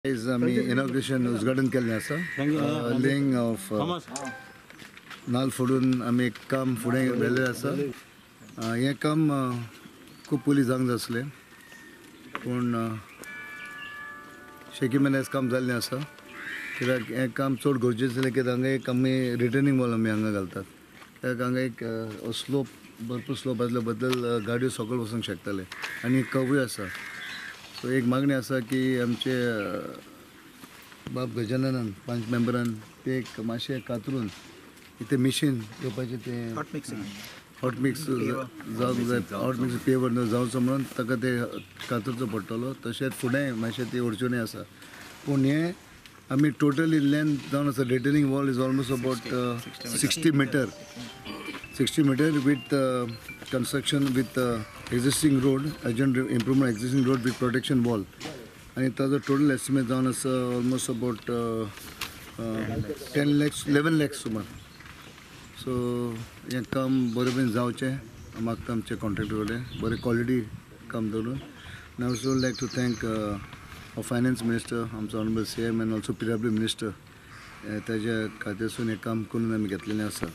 आयज आमी इनॉग्रेशन उद्घाटन केल्लें आसा. लेइंग ऑफ नाल फोडून आमी एक काम फुडें व्हेल्लें आसा. हें काम खूब पयलीं जावंक जाय आसलें, पूण शेकी म्हयन्यास काम जाल्लें आसा. कित्याक हें काम चड गरजेचें आसलें, कित्याक हांगा एक आमी रिटर्निंग वॉल आमी हांगा घालतात, कित्याक हांगा एक स्लोप, भरपूर स्लोप आसल्या बद्दल गाडयो सकयल वचूंक शकताले आनी कवूय आसा. सो एक मागणी आसा की आमचे बाब गजाननान 5 मेंबरान ते एक मातशें कातरून इथे मिशीन येवपाचें, तें हॉट मिक्स जावंक जाय, हॉट मिक्स पेवर जावचो म्हणून ताका ते कातरचो पडटलो. तशेंच फुडें मातशें ती अडचणी आसा, पूण हें आमी टोटली लेंथ जावन आसा. Retaining wall is almost about 60 meter, 60 meter with construction with existing road, urgent improvement existing road with protection wall. आनी ताजो टोटल एस्टिमेट जावन आसा ऑलमोस्ट अबावट 10 लॅक्स, 11 लॅक्स सुमार. सो हें काम बरें बरें जावचें मागता आमचे कॉन्ट्रॅक्टर कडेन, बरें क्वॉलिटी काम दवरून. आनी also like to thank finance minister, आमचो honourable CM and also PW minister, ताज्या खात्यासून हें काम करून आमी घेतलेलें आसा.